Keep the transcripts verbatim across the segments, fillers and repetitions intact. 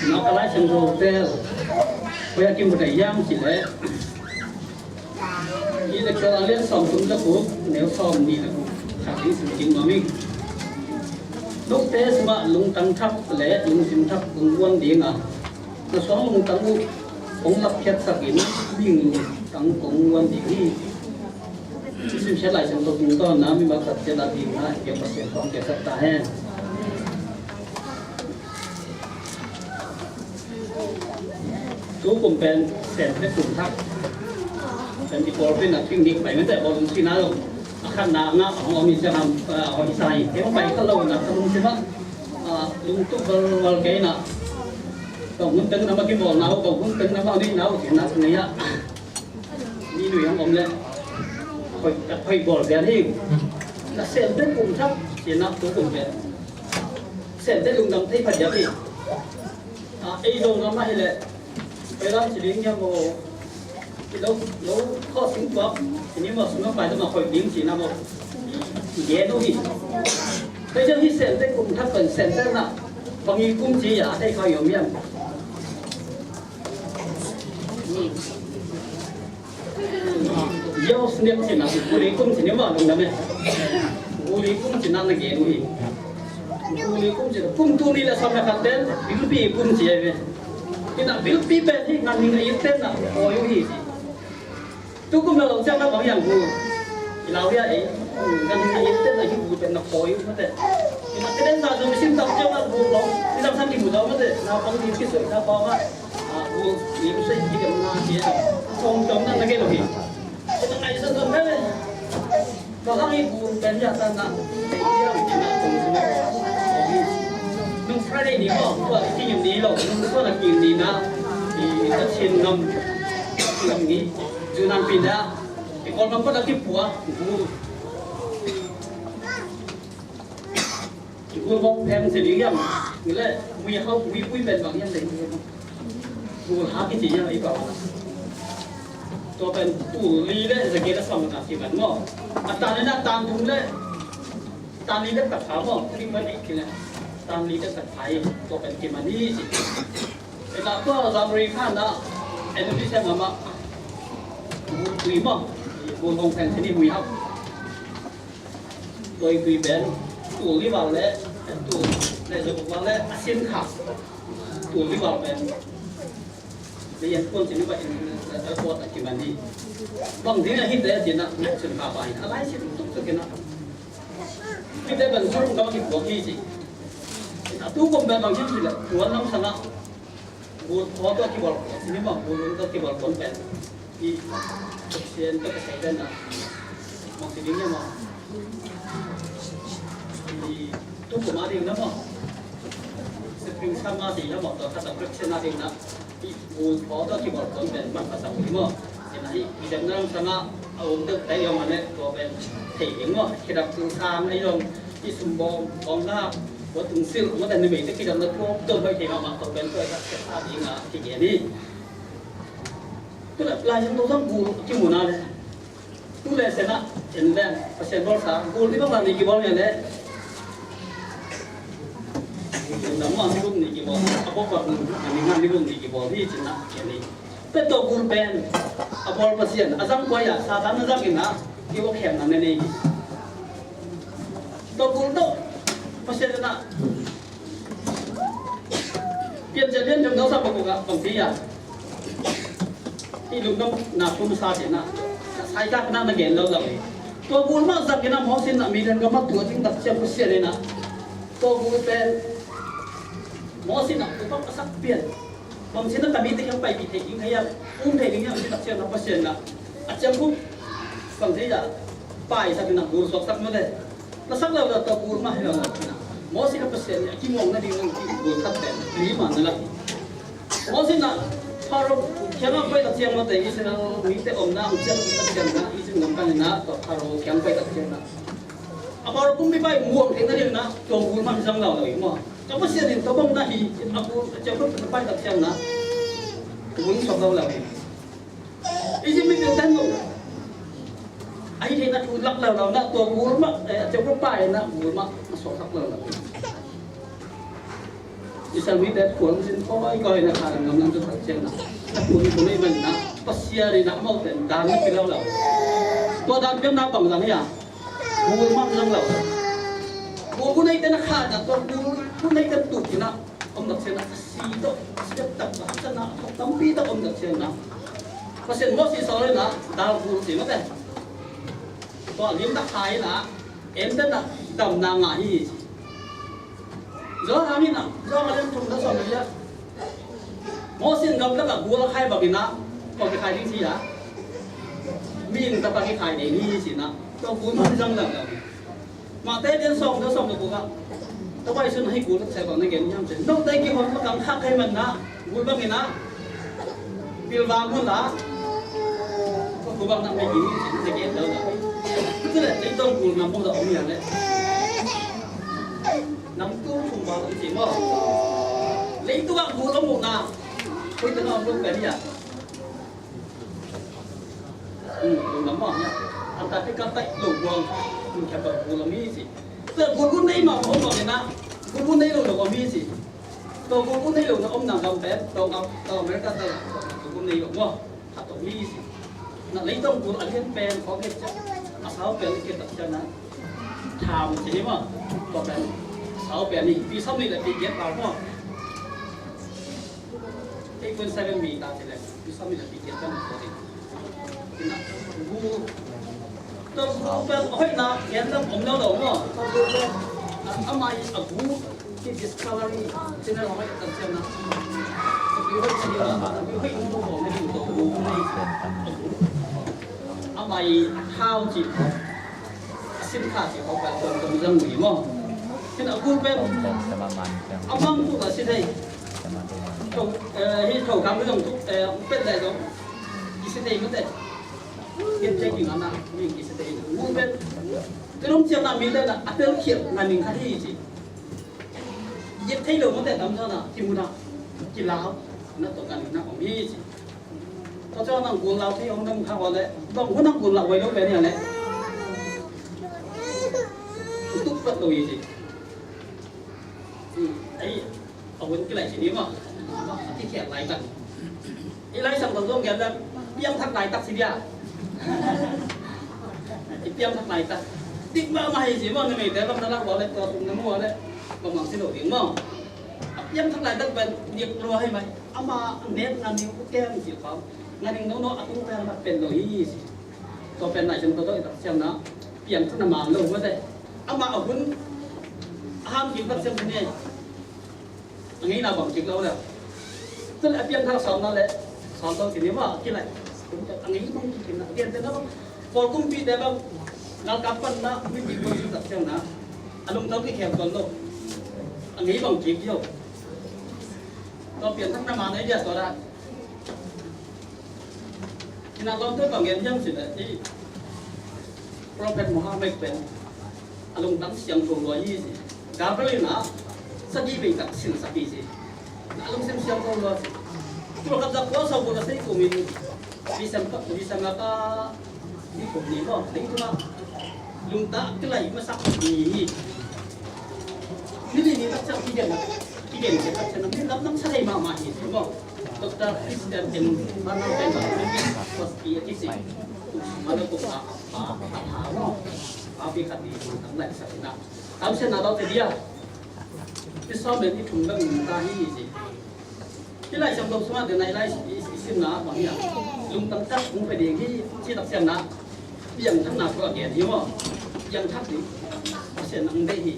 Na ka Lai Siangtho tel, hoih a kimu thei hiam cih leh, i Lecture a lian sawm thum le guk, neu sawm nih le guk khat ding sim ding nuam ing. Note sungah lungtang thak le lungsim thak kong guan ding a, na suang lungtang uh kong lakkhiatsak in, mihing lungtang kong guan ding hi. Simkhiat Lai Siangtho tungtawn a mi mah khat ciat a ding a, i biak Pasian thawngte sak ta hen. Tu kum pen Sente kum thak. Pen i pawlpi in a picnic pai mete, bawl lungsim na lo. A khatna ngah a hong om i ciang ham, a, hong i sa hi. Kei hong pai kha lo na, ka lungsim ah, a, lungtup valval kei na. Ka hun teng na mah kibawlna uh, ka hun teng na mah neihna uh, cihna ka ngei ah. Mi nui hong om leh hoih, hoih bawl pian hi. Na Sente kum thak cihna tu kum pen Sente lungdam thei pha diak hi. A, ei zong a mah hi leh, ei lam ci ding hiam maw, i lo, lo khawh sing tuak, i ni maw sung a pai lam a hoih ding cihna maw, i gen uh hi. Kei zong hi Sente kum thak pen Sente na bang i kum ci a thei kha i om hiam? Yo, sniak cihna, guli kum cihna mah lungdam e. Guli kum cihna na gen uh hi. Guli kum cihna, kum tul nih le sawm le khat pen, bilpi kum ci hi ve. Ina bilpi pen hi, ngan hing a it pen na, koi uh hi. Tu kum na lo ciang na bang hiam gu. I lau hia ei, ngan hing a it pen na hi gu pen na koi uh mate. Ina keden sa zong sim tam ciang na gu bang, i dang san ki gu zong mate, na bang di ki soi na bang a. A, gu, lim sei kidemna ci a, kong domna na gen lo hi. Kong ngaihsun zong ve. Ka hang i gu pen ya ta na, te i diam ci na kong sung. Nung Friday ni maw, tua i kingim ni lo, nung tua na kingim ni na, i ka chin ngam, ngam ni, zu nan pin da, i kol ngam ko na ki pua, gu. Gul bawk pheng ci ding hiam? Gul le, mui hau, mui pui pen bang hiam le? Gul ha kici hiam i pau? Tua pen tul li le za kei le sawm na kiman maw? A tan le na tan thum le, tan li le tak pha maw? Li man i ki le, tan li le tak pha i, tua pen kiman i ci. E na tua January kha na, Indonesia mama, gul tui maw? Gul bawk pheng ci ni mui hau. Tua i tui pen tul li val le, tul le zok val le a sin kha. Tul li val pen le yan kuan sin va in, eh, kuat a kiman hi. Bang ding a hite a cina, sin kha pa hi. A lai sin tuk tuk kina. Hite pen sur ka ki kuat hi ci. A tu kom pen bang sin ci le, kuan lam sana. Gul thaw tawh kibawl, cinema gul tawh kibawl kuan pen i Pasian tawh ka sei den a, mawk si ding hiam a, i tu kum a ding na maw, spring summer si na maw, tawh khat a Christian a ding na, i gul thaw tawh kibawl kuan pen man ka sa ding maw. Ina i i dem na lam sanga a um tawh tai yawm a ne, tua pen thei ding maw, khidap tu sang a yawm. I sum bawm, bawm na, bawm tung silh, mawte numei te kidamna tuamtuam hoih thei mahmah ko pen tua i takciang sa ding a kigen hi. Tua leh Lai Siangtho zong gul kimu na leh, tu leh sen ah en leng Pasian bawlsa gul ni bang la ni kibawl ngiat leh, gul na muang ni guk ni kibawl, a bawk bak ni ngan ni guk ni kibawl hi cin ah kigen hi. Tua gul pen a bawl Pasian a zang kua hi a, Satan a zang in ah i vok khemna ne nei hi. Tua gul tawh Pasian in ah piancil lian deuh deuh sa pakuk ah bang ci hiam? Hih lungdamna pumsa ci in ah, saikakna na gen lo lo hi. Tua gul mah zang in ah Moses in ah Midian gam ah tua ding takciang Pasian in ah tua gul pen Moses in ah upat a sak pian. Bang ci in ah ka mite kiang paipih thei ding hiam, um thei ding hiam ci takciang ah Pasian in ah a ciangkhuk bang ci hiam, paisak in ah gul suaksak mawte. Na sak lo lo tawh gul mah hi lo lo. Moses le Pasian nih a kimuang nading nang ki gul khat pen li mah na lak. Moses na Pharaoh kiangah pai tak ciang mawte Israel mite omna ang ciang tak ciang na Egypt gam pan na tawh Pharaoh kiang pai tak ciang na. A Pharaoh kumpipa i muang theih nading na tua gul mah hi zang lo lo hi maw. Ka Pasian in tua bang na hi a gul a ciang pai tak ciang na gul suak lo lo hi. Egypt mi peuh ten lo. Ahi theihna thu lak lo lo na tua gul mah, eh, a ciang pa pai na gul mah a suak lak lo lo. Israel mite khual zin kawikawi na kha lam lam lam tu tak ciang na, a kun kun ei man na, Pasian in a mau ten dan na pilo lo. Tua dan piang na bang zang hi a, gul man zang lo. Gul kun ei ten a kha na, tua gul kun ei ten tu kina om tak ciang na, a si to, a si tak tak, a sa na, a tampi tak om tak ciang na, Pasian Moses sawl na, dal gul si mate. Tua lim tak khai na, en ten na, damna ngah hi. Johan in a, Johan a lian thum na sawm na lian. Moses in gamlak a gul a khai bangin a, tua kikhai ding si a. Mi in tapa kikhai ding hi si na. Tua gul man zang zang zang. Mate lian sawm na sawm na guk a. Tua bai sun a hi gul tak sai bang na gen hiam cin. Note kihon ma kang khak khai man na, gul bangin a. Pilvang hun la. Ko ko bang na mai gini na gen dau la. Tu le, leitong gul na mong da om ya le. Nam tu thum ba om si mo. Leitung a gul om na. Koi ta na om lo ka ni ya. Hmm, gul na mong ya. Antarctica tai lo buang. Hmm, ka ba gul om si. Tu gul gul nei ma om ba na. Gul gul nei lo lo om si. Tua gul gul nei lo na omna gam pen, tua gam, tua America ta la, tua gul gul nei lo maw? Khat tua mi si. Na leitong gul a lian pen, khawng het ciang, a sau pen, lian tak ciang na. Tham si hi maw? Tua pen, a sau pen ni, pi sawm nih le pi giat pau maw? Eight point seven meter si le, pi sawm nih le pi giat pau maw? Tua gul pen hoihna gen lam om lo lo maw? Tua gul pen amah i a gul ki discovery cina lo hoih kan siam na. Tua gul hoih cina lo hoih om lo lo maw? Tua gul pen amah i a thau ci a sin kha ci ko pen tua gul lam mi maw? Cina a gul pen a mang tu a si thei. Hi thau kam zong tu pet lai zong i si thei mate. Gen thei ding a na, mi kisa thei. Mu pen, tu nong ciang na mi te na, a tel khiat na ning kha hi ci. Yet thei lo mate tam sa na, ki mu na, ki lau, na to kan na om hi ci. Tua ciang nang gul lau thei om nang kha wa le, bang hu nang gul lau wai lo pen ya le. Tuk pat lo hi ci. Ei, a hun kilai si ni maw. A kikhial laitak. I Lai Siangtho zong kian lem piangthak laitak si dia. I piangthak laitak. Dik mahmah hi si maw, numei te lam na lak baw le tua sung na mu a le. Bangmang si lo ding maw. A piangthak laitak pen dik lua hi mai. Ama nek na ning u kem si pau. Nga ning no no a tung pen mat pen lo hi si. Tua pen Lai Siangtho tawh i tak siam na, piangthak na man lo mate. Amah a hun a ham kik tak siam ni. A ngeina bang kik lo le. Tua le a piangthak sawm na le, sawm lo si ni mah, kilai. A ngei bang kik na, a piangthak na bang. Paul kumpi te bang, galkap pan na, mi kik bang si tak siam na. A lungtang kik khem tuan lo. A ngei bang kik lo. Tua piangthak na man a i dia tua da. Ina lawmte bang gen hiam cih leh, i Prophet Muhammad pen a lungtang siangtho lua hi ci. Gabriel in a sagih vei tak sinsak hi ci. Na lungsim siangtho lua ci. Tua khat zah kua sawm guk a sei kumin December, December ka ni kum ni maw, leitungah lungtang a kilai masak ni hi. Ni ni ni tak ciang kigen, kigen ciang tak ciang ni lamdang sa thei mahmah hi ci maw. Doctor Christian M. Barnard pen bang Christian Kosky a kici. Mano ko pa pa pa pa mo. Pa pi khat ni tam lai sa na. Tam sen na dau te dia. Ti sa men i thum bang ta hi ci. Hi Lai Siangtho sungah den a i lai i, i simna bang hi a. Lungtang tak hong pe ding hi ci tak siam na. Piangthakna ko a gen hi maw. Piangthak ding. Pasian nang dei hi.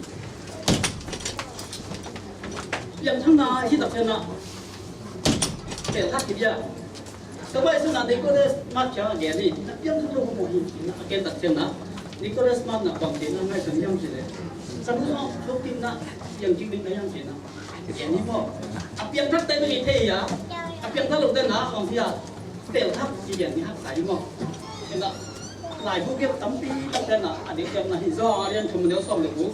Piangthakna hi tak siam na. Pel thak hi dia. Tua bai sungah Nicholas Mark kia a gen hi. Na piangthak lo ko hi. Na a gen tak siam na. Nicholas Mark na bang siam na ngai sun hiam ci le. Sa nu sung thok tin na piang jing ding na hiam ci na. Gen hi maw. A piangthak te mi thei a. A piangthak lo te na khong hi a. Tel thak ci gen hi hak sai maw. Ina laibu kiat tampi tak te na a ding kiat na hi zaw a lian thum neu sawm le bu.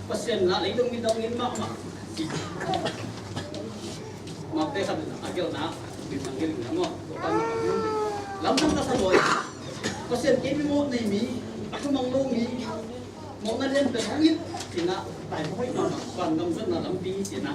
Pasian na leitung mi dong in mahmah. Mak te khat na a kiat na. Min mang kiat na maw. Tua pan na lam tang ka sa loi. Pasian kei mi maw nei mi. A thumang lo mi. Mawhna lian pen hong it, ci-in ah, tai hong hoih mahmah, vangam zatna lampi, ci-in ah.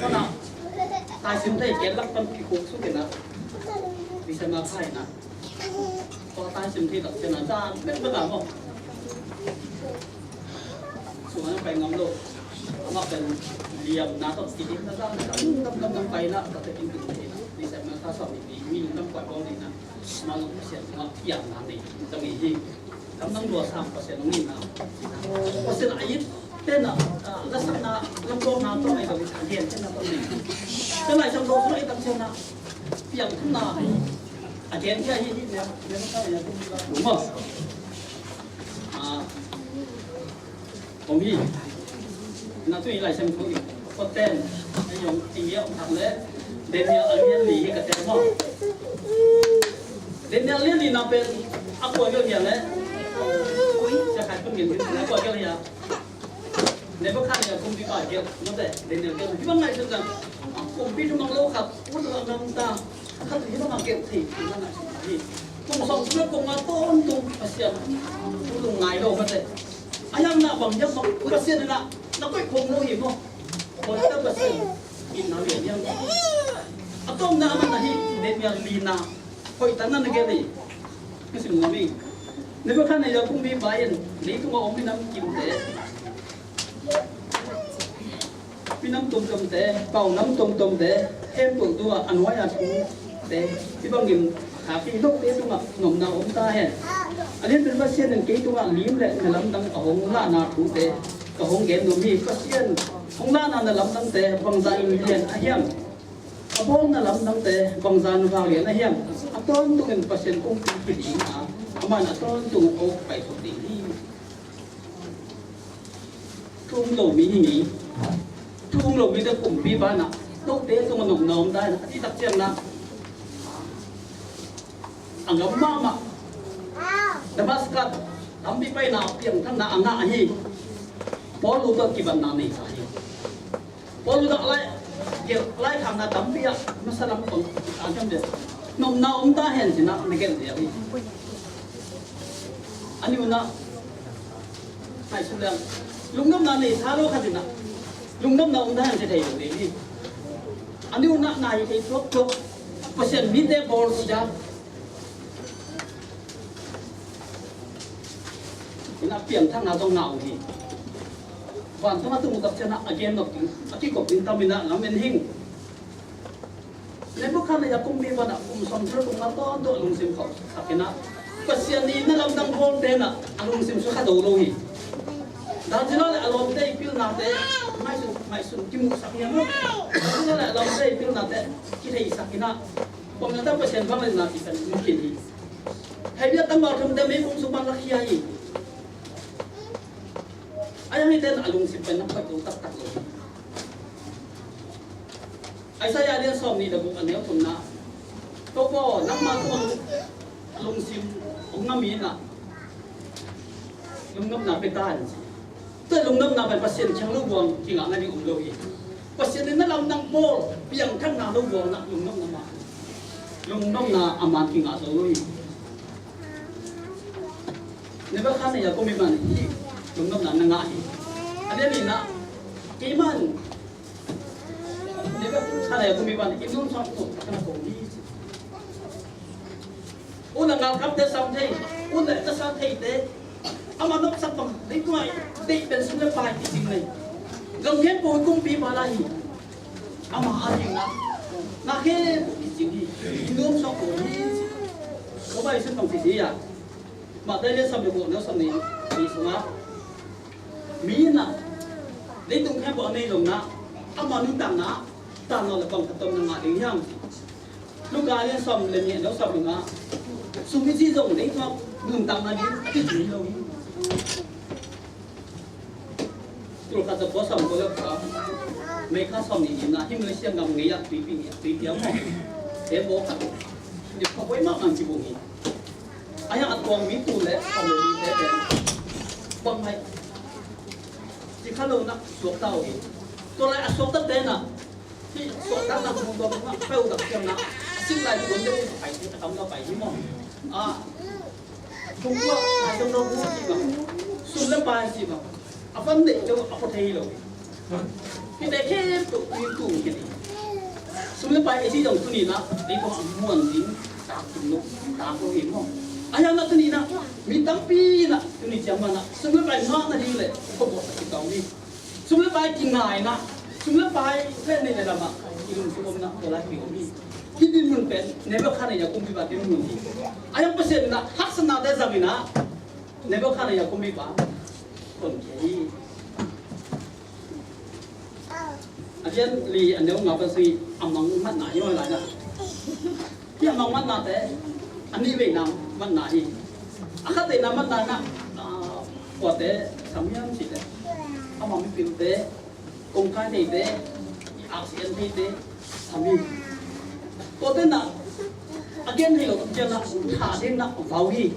Pana taisim thei ken lak pan kikhuk suk in a, December kha in a, tua taisim thei tak ciang a, zan bek bek a maw, sung ah pai ngam lo. Amah pen liamna tawh kidikna zan dam dam dam pai in a, tua teh in tung thei in a, December kha sawm nih ni mi lam pai bawl in a, amah zong Pasian tungah piangna nei tawh hi. Lamdang lua sang Pasian hong nihna. Pasian a it tenna, ah, lasakna, lamdawkna tawh a it a, a gen tenna tawh nei. Ka Lai Siangtho sung a it tak ciangin a, piangthakna a gen khia hi, hi, ne, ne, ne, ne, ne, ne, ah, om hi. Na tu i Lai Siangtho i, ko ten, a yong, i yong thak le, Daniel a lian li hi ka ten maw. Daniel lian lina pen a kua gel hiam le? Sia khat pun gel, a kua gel hiam? Nebuchadnezzar kumpipa gel, no te, Daniel gel. Hi bang ngaihsun zang, kumpi thu mang lo khat, ut lo a nam ta, khat hi bang a gel thei, hi bang ngaihsun hi. Kum sawm sung le kum nga tawntung Pasian thu lungngai lo mate. A hiam na bang hiam bang Pasian na, na koih khong lo hi maw. Kawlta Pasian in na lian hiam. A tawpna a man ahi, Daniel lina. Hoih tak na na gel hi. Ka sim nuam hi. Nebuchadnezzar kumpipa in leitung a om minam kimte, minam tuamtuamte, paunam tuamtuamte, khempeuh tungah a nuai-a thute, hi bangin a khak hi, note tungah nopna om ta hen. A lianpen Pasian in kei tungah lim le na lamdang a hong lahna thute ka hong gen nuam hi. Pasian hong lahna na lamdangte bangzah in lian a hiam? A bawlna lamdangte bangzah in vang lian a hiam? A tawntungin Pasian kongpi hi ding a, amah in a tawntungin a uk paisuak ding hi. Thu um lo mi hi mi. Thu um lo mite kumpipa in a, note tungah nopna om ta hen a cih tak ciangin a, a ngam mahmah Damascus lampi paina piangthakna a ngah hi. Paul tawh kibatna nei sa hi. Paul tawh a lai, a lai khakna tampi ah masa lam pang a tam deuh. Nopna om ta hen ci-in a na gen deuh hi. A nihna, ngaihsun leng, lungnopna nei sa lo khat in a, lungnopna om ta hen ci thei lo ding hi. A nihna, na hi thei tuaktuak, Pasian mite bawl uh ciang in a piangthakna zong ngah uh hi. Vantung a tung uh tak ciangin a, a gen nop ding, a kikop ding tam in a, lam en hing. Nebuchadnezzar kumpipa in a kum sawmthum kum nga tawntung a lungsim khauhsak in a, Pasian in na lamdang bawlte in a, a lungsim sukha zo lo hi. Daniel le a lawmte i pilnate, ngaihsun, ngaihsun kimuhsak hi a maw. Daniel le a lawmte i pilnate kitheisak in a, pom na ta Pasian vangliatna i san in kin hi. Hei bia tangval thumte meikuang sung pan lakhia hi. A yang hite in a lungsim pen na phoih lo taktak lo. Isaiah lian sawm nih le guk a neu thumna, Topa aw, nangma tungah lungsim hong ngam in a, lungnopna pia ta in ci. Tua lungnopna pen Pasian ciang lo buang kingah nading om lo hi. Pasian in na lamdang bawl piangthakna lo buang na lungnopna mah, lungnopna a man kingah zo lo hi. Nebuchadnezzar kumpipa in hih lungnopna na ngah hi. A lian nihna, kei mah in Nebuchadnezzar kumpipa in i nuamsa tawh ka na ko hi ci. Ut a galkapte sam thei, ut a tasa theite, ama nopsak bang, leitung a deih pen sum le pai kicing nei. Gam khempeuh i kumpipa lai hi. Ama a dingin na khempeuh kicing hi. I nuamsa ko hi ci. Ko bai sun bang ci hi a. Matthai lian sawm le guk neu sawm nih, nih sungah, mi in a leitung khempeuh a nei lo in a, ama nuntakna ah tangnawn le pongkhat tom na ngah ding hiam? Luka lian sawm le nih neu sawm le nga, sum i cih zong leitung ah nuntakna ding a kizui lo hi. Tul khat za kua sawm kua le kua, Mei kha sawm nih ni-in ah, hih Malaysia gam ngei ah tuipi ngei ah, tuipi ah maw. He baw khat. Ni kha bawi mah nang ci bung hi. A hiang a tuang mi tu le sawm le li te te. Bang mai. Ci kha lo na suak ta uh hi. Tua lai a suak ta te na. Hih suak ta na hong tua bang mah peuh dak ciang na. A sik lai tuan te uh pai te a tam la pai hi maw. Ah. Tung tua, a tam lo bu ci bang. Sum le pai ci bang. A van neih ceu a pua thei hi lo. Hihte khempeuh tui tung hi ni. Sum le pai ei ci zong tuni-in ah, ei tawh muan ding, tak tung lo, tak lo hi maw. A hiang na tuni-in ah, mi tampi na, tuni ciang ma na, sum le pai ngah nading le, khuabuak a kitawng hi. Sum le pai kingaina, sum le pai le nei le lam ah, i lungsim omna, tua lai kiom hi. Hih dinmun pen, Nebuchadnezzar kumpipa dinmun hi. A hiang Pasian in ah, haksatnate zang in ah, Nebuchadnezzar kumpipa, kon khia hi. A lian li a neu nga pan sui a mang matna hi maw lai na. Hih a mang matnate a nih veina matna hi. A khat veina matna na, ah, kuate sam hiam cih leh, amah mipilte, kongkai theite, i aksi en theite sam hi. Tuate na a gen thei lo tak ciang na, tha ding na vau hi.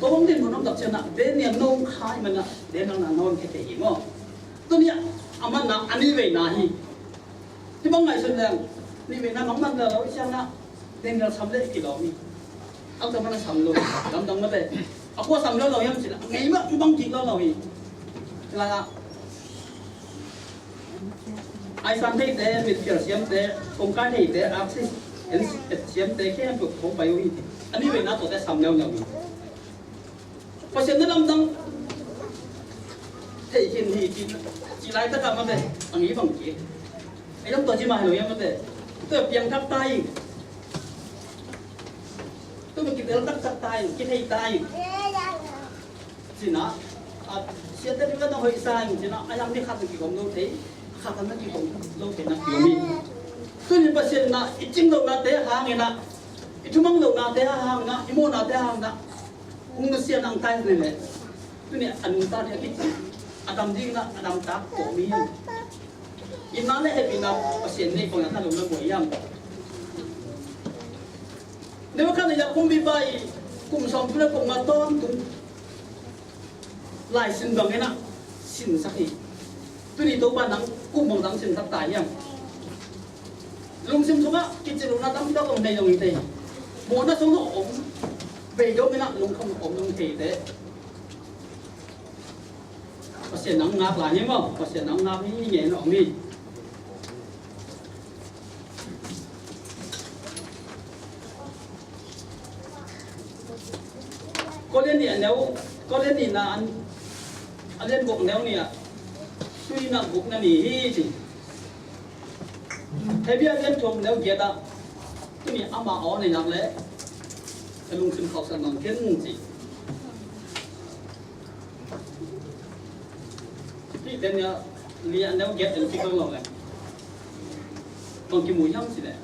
Tua bang dinmun om tak ciang ah, Daniel nong kha ahih manin ah, Daniel na nong khia thei hi maw. Tuni ah, a matna a nih veina hi. Hih bang ngaihsun leng, nih veina bang man lo i ciang ah, Daniel sam leh kilawm hi. Ang ta man a sam lo, lamdang mate. A kua sam lo lo hiam cih leh, ngei mah bang kik lo lo hi. Lai ah. Aisan theite, mitphial siamte, kongkai theite, aksi en siamte khempeuh hong pai uh hi. A nih veina tuate sam leuleu hi. Pasian na lamdang thei khin hi, ci, ci laitak ah mate, a ngei bang ci. Ei lam tua ci mah hi lo hiam mate. Tua piangthak ta hi. Tua kitel taktak ta hi, kithei ta hi. Cih na, a, siate ding na hoih sa ing cih na, a hiang ni khat na kikhawm lo thei, khat na kikhawm lo thei na kikhawm hi. Tuni Pasian na, i cing lohnate hangin ah, i thumang lohnate hangin ah, i mawhnate hangin ah, hong nusia nang tai ni leh. Tuni a nungta ding a kici, a dam ding na, a damtak kawm hi. Inn na le hehpihna Pasian nei kawm na ta lo na buai hiam. Nebuchadnezzar kumpipa i kum sawmthum le kum nga tawntung lai sin bangin ah sinsak hi. Tuni Topa nang kum bang dang sinsak ta hiam. Lungsim sungah kicilna tampi tak om nei zong hi te. Mawhna sung a om, bei dawm in ah lungkham om zong hi te. Pasian nang ngak lai hi maw, Pasian nang ngak hi ngen om hi. Korin nih a neu, Korin nihna an, a lian guk neu nih ah, tui na guk na ni hi ci. Hebru a lian thum neu giat ah, tuni ama aw nei nak leh, ka lungsim khauhsak nang ken ci. Hih Daniel li a neu giat en kik lo leh. Bang kimu hiam cih leh.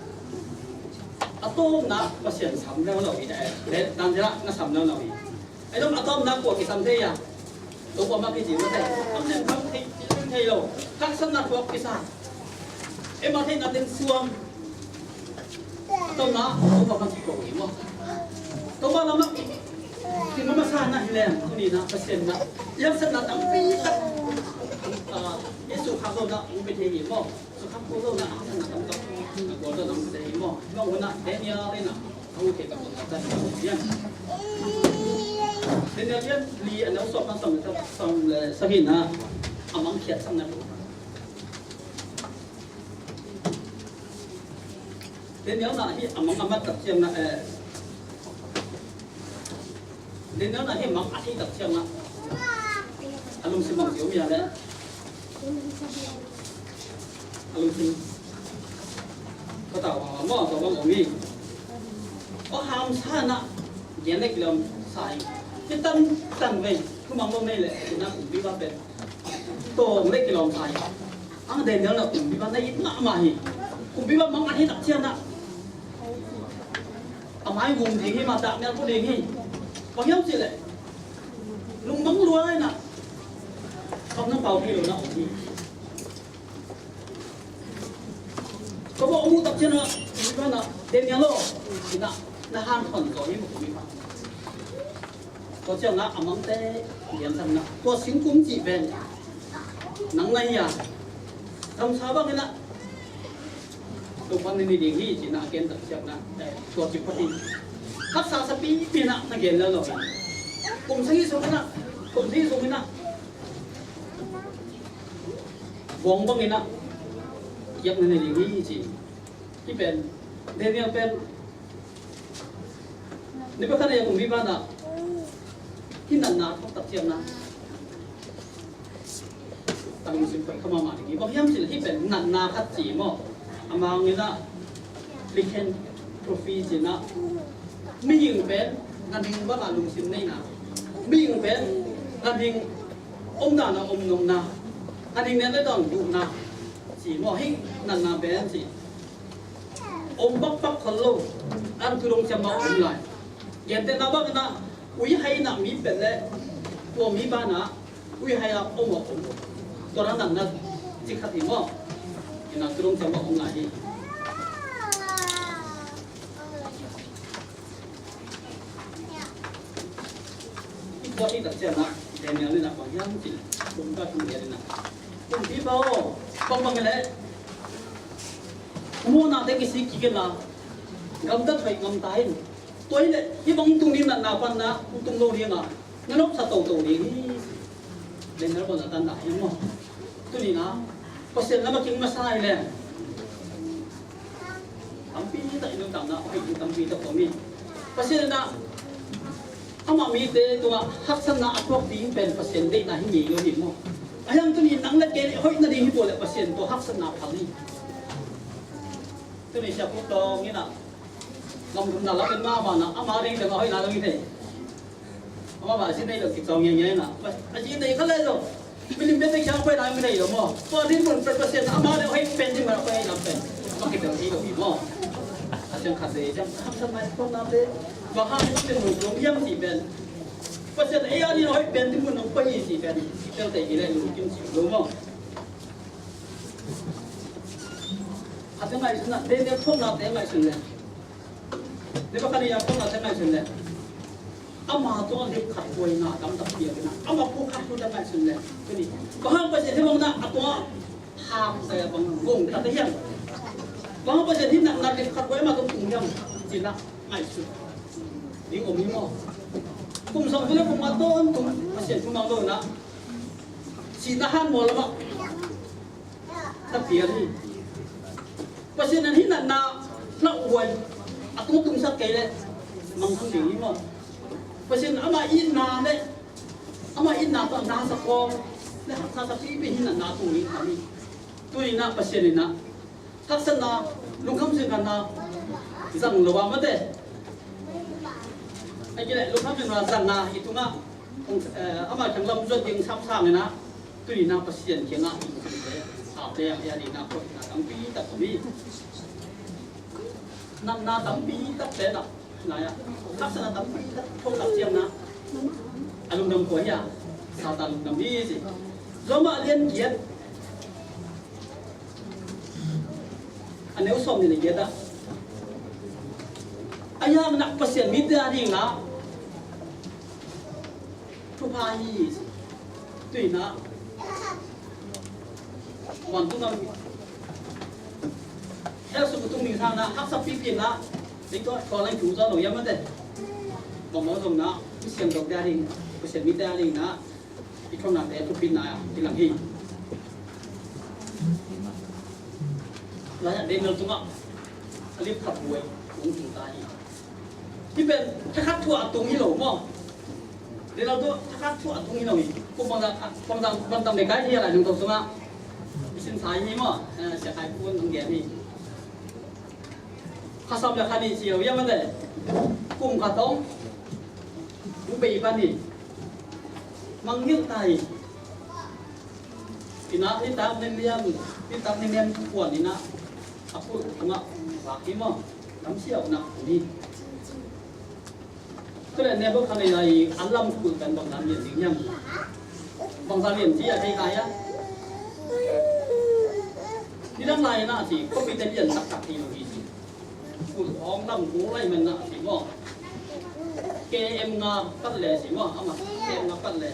A tawpna Pasian sam leuleu hi, eh, dan zia na sam leuleu hi. Ei dong a tawpna kua kisam thei a. Topa mah kici mah thei. Am nen bang thei, thei lo. Haksatna thuak kisa. Ei mah theihna teng suang. Tawmna, Topa mah kiko hi maw. Topa lamah, kima masa na hi leng, tuni na, Pasian na, i haksatna tampi tak, ah, i sukha lo na, hong pe thei hi maw. Sukha lo na, haksatna tampi tak, a gual lo na, hong pe thei hi maw. Maw na, Daniel na, hong pe tak, hong pe thei hi maw. Daniel lian li, a neu sawm, a sawm le, sawm le sagihna, a mangkhiat sam na. Daniel na hi a mang a mat tak ciang na, eh. Daniel na hi mang a thei tak ciang na. A lungsim mang ciu mi a le. A lungsim. Ka tau a maw, tau bang om hi. Aw hamsa na. Gen le kilawm sa hi. Ci tan tan vei. Thu mang lo nei le. Na kumpipa pen. Tawng le kilawm sa hi. Ang Daniel na kumpipa na it mahmah hi. Kumpipa mang a hi tak ciang na. A mai vum ding hi, ma dak mial pu ding hi. Bang hiam cih leh. Lungmang lua lai na. Kham na pau hi lo na om hi. Ka va om uh tak ciangin ah, Daniel aw, ci-in ah na hanthawn zaw hi maw, kum i pa. Tua ciangin ah a mangte lian sang in ah, tua singkum cih pen nang na hi a, gamsa bangin ah Topa'n na ne ding hi, ci-in ah a gen tak ciangin ah, eh, tua ci phot in, haksa sa pipi in ah na gen lel lo in, kum sagih sung in ah, kum sagih sung in ah, bawng bangin ah kiak na ne ding hi, ci. Hih pen, Daniel pen, Nebuchadnezzar kumpipa in ah hih natna a thuak tak ciangin ah, a lungsim hoih kha mahmah ding hi. Bang hiam cih leh hih pen natna khat ci maw. A mangin ah lycanthropy ci-in ah, mihing pen ganhing banga lungsim neihna, mihing pen ganhing omdan a om nopna, ganhing nek le dawn duhna ci maw. Hih natna pen ci om bakbak khol lo, a thu dong ciang mah om lai. Gentehna bangin ah uihai in ah mi pet leh tua mi banah uihai a om a om, tua dan natna ci khat hi maw. Ina thu dong ciang mah om lai hi. I puak i tak ciangin ah Daniel in ah bang hiam cih leh, kum ka kum hiam in ah, kumpipa aw, bangbang hi leh mawhnate kisik kik in la, gamtat hoih ngam ta in. Tua hi leh hih bang tung ding natna pan na tung lo ding a, na nopsa toto ding hi. Daniel bang a tan na hi maw. Tuni in ah Pasian lam a king masa hi leh tampi tak i nuntakna hoih ding tampi tak om hi. Pasian in ah ama mite tungah haksatna a thuak ding pen Pasian deihna hi ngei lo hi maw. Ahi hang tuni nang le kei hoih nading hi pua leh Pasian tawh haksatna phal hi. Tuni Sia Khup Tawng in ah gamtatna lam en mahmah in ah, ama ding teng a hoihna lo hi thei. Amah mah a zi nei lo kicawng ngiangngiang in ah, a zi nei kha lai lo. Milim biate kiang a hoih lai mi nei lo maw. Tua dinmun pen Pasian amah le hoih pen dinmun a hoih lam pen amah kibel thei lo hi maw. A ciang khat vei ciang haksatna i thuaknate bang hang hiam dinmun zong hiam cih pen, Pasian ei a ding a hoih pen dinmun nong pia hi cih pen i tel tei hi leh lungkim cih lo maw. A ciang ngaihsun ah, Daniel thuaknate ngaihsun leh, Nebuchadnezzar thuaknate ngaihsun leh, ama tawh lip khat buaina tamtak piang in ah, ama puk khat thu te ngaihsun leh, tuni bang hang Pasian hih bang in ah a tua hak sa bang gong ta te hiam? Bang hang Pasian hih natna lip khat buai ama tawh tung hiam? Ci-in ah ngaihsun ding om hi maw. Kum sawmthum le kum nga tawntung Pasian thu mang lo in ah, sihna han maw lamah na pial hi. Pasian in hih natna hla uai a tung tungsak kei leh mangthang ding hi maw. Pasian in ama itna le ama itna tawh na sa kawm le haksa sa pipi hih natna a tung ding khat hi. Tuni in ah Pasian in ah haksatna, lungkham sinna zang lo a mate, a kileh lungkham sinna zang a i tungah, eh, ama kiang lam zuat ding sapsang in ah, tuni in ah Pasian kiangah i lungkham te, a te a ding in ah koihna tampi tak om hi. Natna tampi tak te in ah, nai ah, haksatna tampi tak thuak tak ciangin ah, a lungdam kua hi a, Satan lungdam hi ci. Roma a lian giat, a neu sawmnih le giat ah, ahi hangin ah Pasian mite a dingin ah thupha hi ci. Tuni in ah vantung gam hell sung tung ding sangin ah haksa pipi in ah, ding tawh tua lang thu zaw lo hiam mate. Bangmah zong in ah, mi siangthote a ding, Pasian mite a dingin ah i thuaknate thupitna ah kilang hi. Lai ah Daniel tungah a lip khat buai kong tung ta hi. Hih pen thakhat thuah a tung hi lo maw. Daniel tungah thakhat thuah a tung hi lo hi. Kum bangzah, bangzah, bangzah bek kai hi a, Lai Siangtho sungah i sinsa hi maw. Eh, Sia Khai Pun hong gen hi. Kha sawm le kha nih ci lo hiam mate. Kum khat hong bu bei pan hi. Mangngilh ta hi. Ina, nitak ni lian, nitak ni lian puan ina a kulh tungah vak hi maw. Lamsiauhna hi. Tua leh Nebuchadnezzar i a lam kulh pen bangzah lian ding hiam? Bangzah lian ci a thei kai a. Nidang Lai na ci, khuapite lian taktak hi lo hi ci. Kul hong lam kul lai man na ci maw. K M nga pat le ci maw, amah K M nga pat le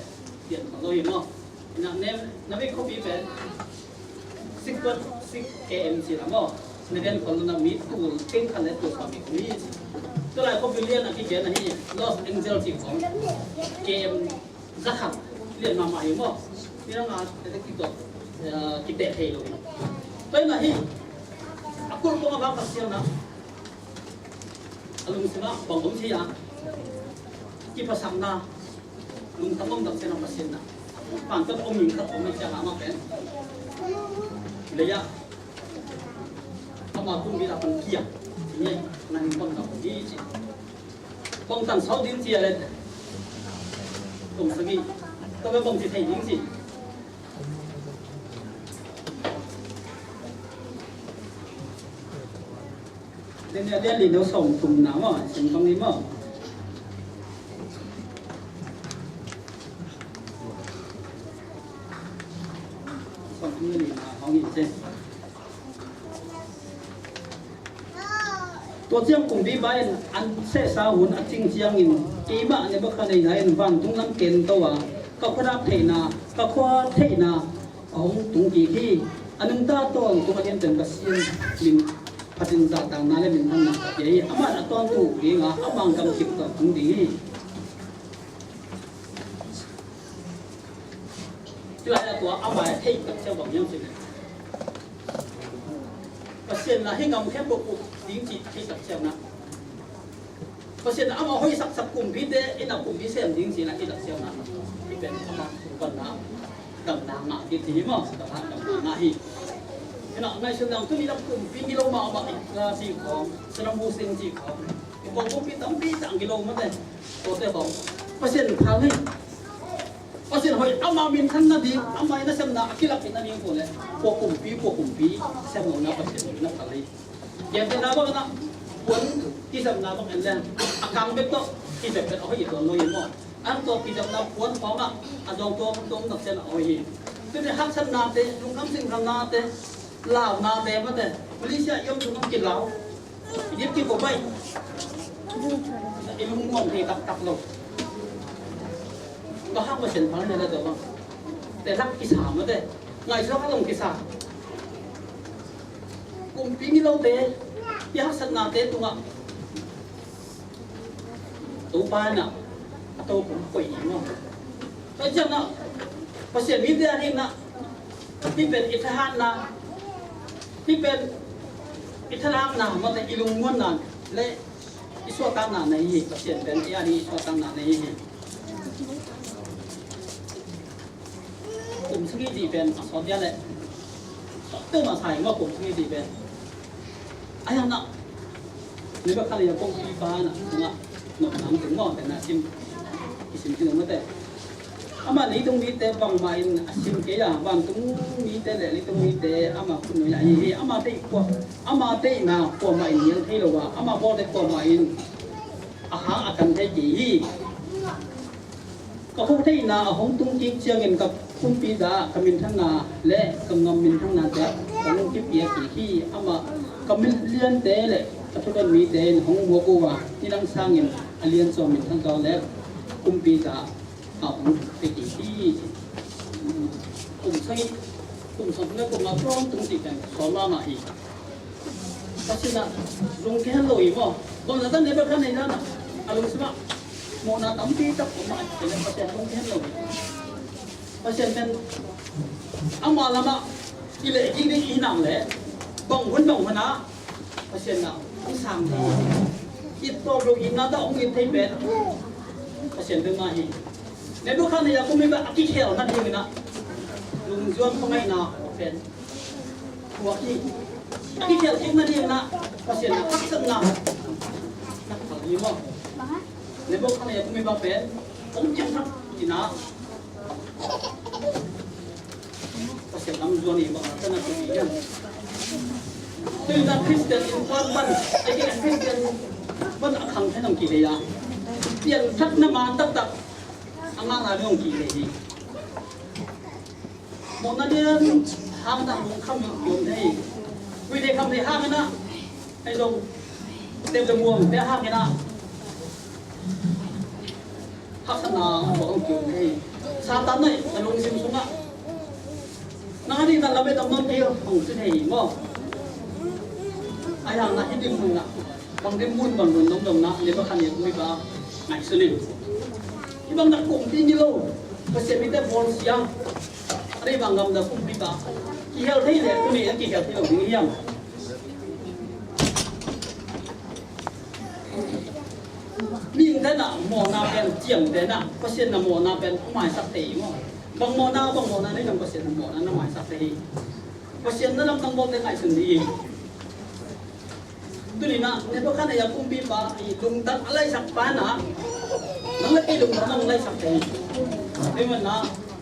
lian khol lo hi maw. Na nem, na vei khuapi pen six point six K M ci la maw. Na lian khol lo na mi tul keng khat le tul khat mi khuapi ci. Tua lai khuapi lian a kigen ahi Los Angeles ci khong K M zakhat lian mahmah hi maw. Ni na nga tete kituak, eh, kiteh thei lo hi. Tua hi na hi a kul kong a vak Pasian na a lungsim ah bang om thei a, kipasakna, lungtang om tak ciang a Pasian na pantan om ning khat om na ciang a amah pen lei ah ama tung mi la pan kia ni na hin bang na om hi ci. Bang tan sau ding ci a le kum sagih tua bang ci thei ding ci. Denia dia li no sawm thum na maw, sim bang ni maw. Sawm thum ni na hong in ce. Tua ciang kumpipa in an sehsa hun a cing ciangin keimah Nebukhadnezzar in vantung lam ken to a ka khuadak theihna, ka khua theihna a hong tung kik hi. A nungta tawntung a lianpen Pasian min phatin zahtakna le minthanna ka pia hi. Amah in a tawntung dinga a manggam kip tawh tung ding hi. Tulai a tua amah a theih tak ciang bang hiam cih leh Pasian na hi ngam khempeuh uk ding cih theih tak ciang na Pasian amah hoih saksak kumpite in a kumpi sem ding cih na i lak siam na. I pen amah vanna damna ngah hi ti hi maw? Damna, damna ngah hi. Ina ngaihsun nang tuni lam kumpi ngilo mahmah i la ci khawng, Saddam Hussein ci khawng, i khawng kumpi tampi tak ngilo mate. Tuate khawng Pasian phal hi. Pasian hoih ama minthanna ding, ama i nasemna a kilak i na ding ko le, kua kumpi, kua kumpi sem lo na Pasian hoih na phal hi. Gentehna bangin ah puan kizemna bang en leng a kang bek tawh kizem bek a hoih hi tuan lo hi maw? An tawh kizemna puan khawngah a zawng tuamtuam nak ciang a hoih hi. Tuni haksatnate, lungkham singkhamnate, launate mate, Malaysia i om sung hong kilau, i dip kiko bai, i lungmuang thei taktak lo. Ka hang Pasian phal hi le bang te lak kisa mate, ngaihsut a long kisa. Kumpi milote i haksatnate tungah Topa in ah a tokhom koih ding maw? Tua ciangin ah Pasian mite a dingin ah hih pen i thahatna, hih pen i thahatna mate, i lungmuanna le i suahtakna na hi hi. Pasian pen i a ding i suahtakna na hi hi. Kum sagih dih pen a sawt dia leh sawt teu mah sa hi maw, kum sagih dih pen. A hiang na Nebuchadnezzar kongpi pa na tungah nopna tung maw, pen na sim, i sim khin mate. Ama leitung mite bangmah in a sim kei a, vantung mite le leitung mite ama khut nuai ah hi hi. Ama deih kua, ama deihna kuamah in nial thei lo a, ama bawlte kuamah in a hang a kan thei kei hi. Ka khuatheihna a hong tung kik ciangin ka kumpi za ah ka minthanna le ka ngam minthanna te hong kipia kik hi. Amah ka mit liante le ka thudon mite in hong muak uh a, nidang sangin a lianzaw minthanzaw le kumpi za ah a hong pia kik hi. Kum sagih, kum sawm le kum nga tlawm tung cih pen sawm mahmah hi. Pasian ah lungkia lo hi maw? Bang zah tan Nebuchadnezzar in ah a lungsim ah mawhna tampi tak om a, Pasian lungkia lo hi. Pasian pen ama lamah i leh kik ding i hi nak leh bang hun bang hun ah Pasian ah hong sang ding, it tawp lo itna tawh hong it thei pen Pasian bek mah hi. Nebuchadnezzar kumpi bang a kikhel nadingin ah lungzuan khuangaihna pen thuak hi. A kikhel kik nadingin ah Pasian na haksatna na phal hi maw? Nebuchadnezzar kumpi bang pen hong piangthak in ah Pasian lam zuan hi bang a ka na thuak hi hiam? Tui na Christian innkuan pan, a kei Christian pan a khang khen hong kilei a, piangthakna man taktak a ngahna ding hong kilei hi. Mawhna lian hang na hong kham hong kiom thei. Ui te kham te hang ina. Ai zong. Tem te muang te hang ina. Haksatna a bawh hong kiu thei. Satan na i na lungsim sungah. Nang a ding na lamet a mang kei hong ci thei hi maw? Ai hang na hi ding mun na. Bang ding mun bang mun dong dong na. Ni ba khan ni mi ba. Ngai sunin. Hi bang na kong ti ni lo. Pasian mi te bol siang. A dei bang gam na kong ti ba. Kihel thei le tuni a kihel thei lo ding hiam? Mihing te na mawhna pen ciang te na Pasian na mawhna pen a maisak thei maw? Bang mawhna, bang mawhna nei nang Pasian na mawhna na maisak thei hi. Pasian na lamdang bawlte ngaihsun dih hi. Tuni na Nebuchadnezzar kumpipa i lungtang a laisak pa na nang le kei lungtang a laisak thei hi. Tui man na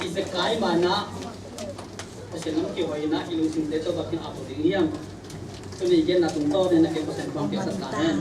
i zekai ma na Pasian lam kihoihna i lungsimte tawh bangin a tawh ding hiam? Tuni genna tungtawn in a ke Pasian bang piaksak ta hen.